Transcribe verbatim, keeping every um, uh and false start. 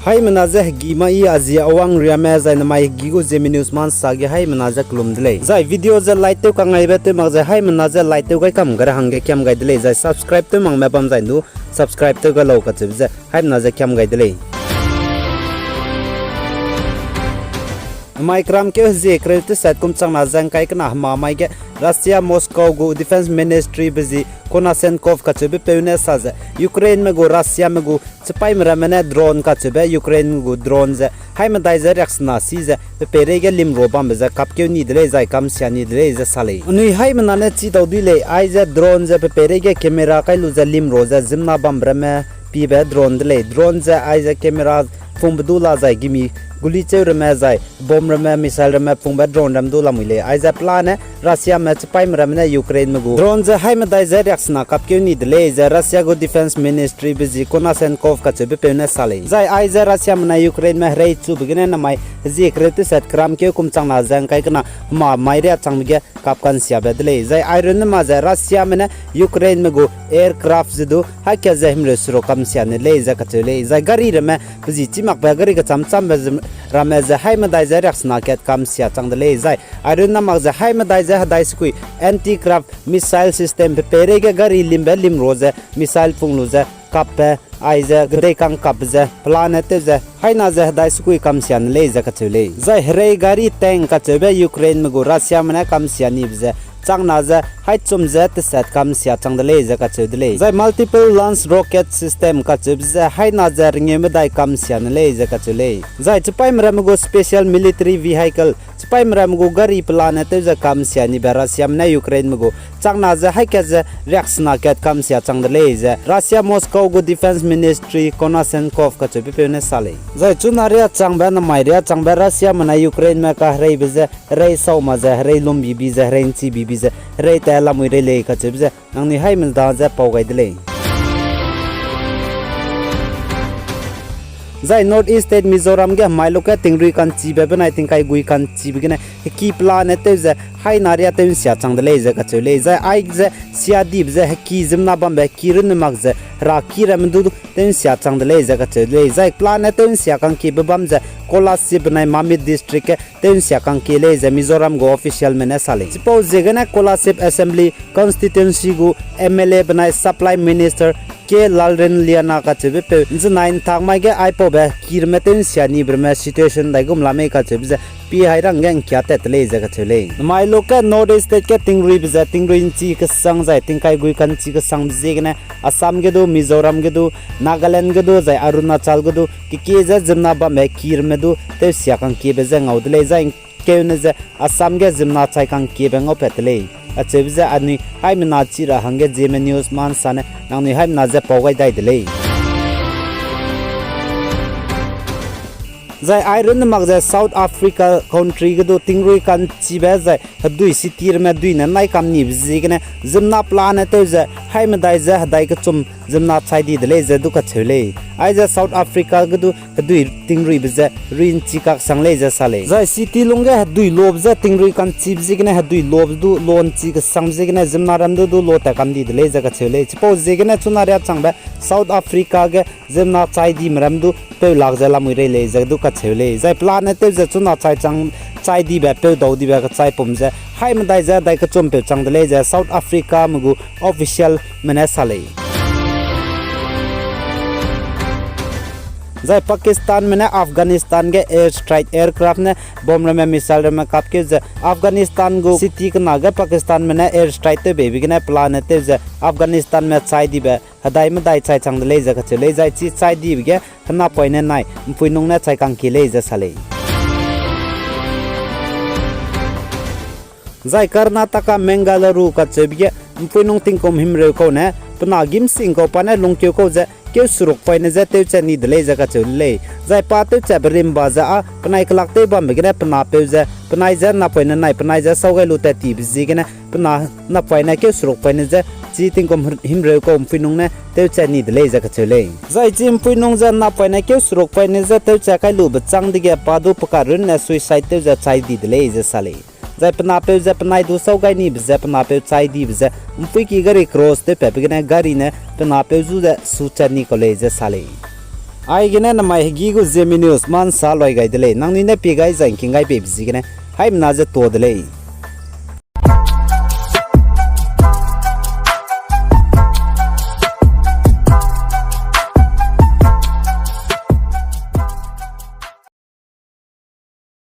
Haimena ze hegî ma i a zi awang riame zai namai hegî gu Zeme News ma nsa ge haimena ze kelum de lei. Zai video ze like tew kangaibe tew mak ze haimena ze like tew gai kam gai ra hangge kiam gai de lei. Zai subscribe tew makme bam zai ndu subscribe tew gai lau kacheube ze haimena ze kiam gai de lei. Namai keram keu hezie kereu tesat kum changna ze ngkai kena hema mai ge Russia Moscow gu Defense Ministry be zi Konashenkov kacheube peu ne sa ze Ukraineme gu Russiame gu chipaîme ramme ne drone kacheube Ukraineme gu drone ze haimedai ze riaksena si ze pe peireige limro bambe ze kapkeu ni de lei zai kamsia ni de lei ze sa lei. Anui haimena ne chi dau dui lei, aize drone ze pe peireige camera kai lu ze limro ze ziemmena bambe ramme piebe drone de lei. Drone ze aize camera pungbe du la zai gimi guli cheu ramme zai bomb ramme, missile ramme pungbe drone ram du lamui lei. Aize pelane Russiame chipaîme ramme ne Ukraineme gu drone ze haimedai ze riaksena kapkeu ni de lei ze Russia gu Defense Ministry be zi Konashenkov kacheube peu ne sa lei. Zai aize Russiame ne Ukraineme herei chube gene namai hezie kereu tesat keram keu kum changna ze ngkai kena hema mai riâ changbe ge kap kansiabe de lei. Zai airunne mak ze Russiame ne Ukraineme gu aircraft ze du haika ze himreu seruk kamsia ne lei ze kacheu lei. Zai gari ramme pe zi chî makbe gari kecham chambe ze ramme ze haimedai ze riaksena kat kamsia chang de lei. Zai airunne mak ze haimedai ze hedai sekui anti-aircraft missile system pe peireige gari limbe limro ze missile pung lu ze kapbe aize kedei kang kapbe ze pelane tew ze haina ze hedai sekui kamsia ne lei ze kacheu lei. Zai herei gari tank kacheube Ukraineme gu Russiame ne kamsia nibe ze changna ze haichum ze tesat kamsia chang de lei ze kacheu de lei. Zai multiple launch rocket system kacheube ze haina ze rengeu medai kamsia ne lei ze kacheu lei. Zai chipaîme ramme gu special military vehicle, chipaîme ramme gu gari pelane tew ze kamsia nibe Russiame ne Ukraineme gu changna ze haika ze riaksena kat kamsia chang de lei ze Russia Moscow gu Defense Ministry Konashenkov kacheube peu ne sa lei. Zai chuna riâ changbe namai riâ changbe Russiame ne Ukraineme kahereibe ze herei sau mak ze herei lum bibi ze herei nchi bibi ze herei ta lamui rei lei kacheube ze nangnui haimena ze pau gai de lei. Zai North East State Mizoram ge hemai luke tingrui kanchibe benai tingkai gui kanchibe gene heki pelane tew ze haina riâ tew nsia chang de lei ze kacheu lei. Zai aize siadibe ze heki ziemmena bambe heki runne mak ze heraki ramme du tew nsia chang de lei ze kacheu de lei. Zai pelane tew nsia kangkiebe bam ze Kolasib benai Mamit District ge tew nsia kangkie lei ze Mizoram gu officialme ne sa lei. Chipau ziegene Kolasib Assembly Constituency gu M L A benai Supply Minister K Lalrinliana kacheube peu nzenai ntak mai ge aipaube heki ramme tew nsia nibe ramme situation daigum la mei kacheube ze pi hai rangge ngkia tat te lei ze kacheu lei. Namai luke North East State ge tingruibe ze tingrui nchi kesang zai tingkai gui kanchi kesangbe ziegene Assam ge du, Mizoram ge du, Nagaland ge du zai Arunachal ge du kekie ze ziemmena bambe heki ramme du tew nsia kangkiebe ze ngau de lei. Zai keune ze Assam ge ziemmena chai kangkiebe ngaupat te lei. Acheube ze anui haimena chi ra hangge Zeme News ma nsa ne nangnui haimena ze pau gai dai de lei. Zai airunne mak ze South Africa country ge du tingrui kanchibe zai hedui city ramme dui ne nai kam nibe ziegene ziemmena pelane tew ze haimedai ze hedai kechum ziemmena chai di de lei ze du kacheu lei. Aize South Africa ge du hedui tingruibe ze rui nchi kaksang lei ze sa lei. Zai city lungge hedui lobe ze tingrui kanchibe ziegene hedui lobe du lo nchi kesangbe ziegene ziemmena ram du du lo tat kam di de lei ze kacheu lei. Chipau ziegene chuna riâ changbe South Africa ge ziemmena chai dime ram du peu lak ze lamui rei lei ze du kacheu lei. Zai pelane tew ze chuna chai chang, chai dibe peu dau dibe kachai pum ze haimedai ze hedai kechumpeu chang de lei ze South Africame gu officialme ne sa lei. Zai Pakistanme ne Afghanistan ge airstrike aircraft ne bomb ramme missile ramme kapkeu ze Afghanistan gu city kena ge Pakistanme ne airstrike tewbeibe gene pelane tew ze Afghanistanme chai dibe hedai medai chai chang de lei ze kacheu lei. Zai chi chai dibe ge henapoine nai ’mpuinung ne chai kangkie lei ze sa lei. Zai Karnataka Mangaluru kacheube ge ’mpuinung tingkum himreu kau ne pe na gîmsing kau pa ne lungkeu kau ze keu seruk poine je tewchat ni de lei ze kacheu lei. Zai pa tewchatbe rimba ze â penai kelak tew bambe gene pe napeu ze penai je napoine nai penai je sau gai lu tat tibe ziegene pe na napoine keu seruk poine je chi tingkum himreu kau ’mpuinung ne tewchat ni de lei ze kacheu lei. Zai chi ’mpuinung ze napoine keu seruk poine je tewchat kai lube châng dege pa du pe karunne suicide tew ze chai di de lei ze sa lei. Zai pe napeu ze penai du sau gai nibe ze pe napeu chai dibe ze ’mpuiki gari cross tewpatbe gene gari ne pe napeu zu ze suchat ni kau lei ze sa lei. Aigene namai hegî gu Zeme News mâ nsa lui gai de lei. Nangnui ne pie gai zai ngking gai peibe ziegene haimena ze tuâ de lei.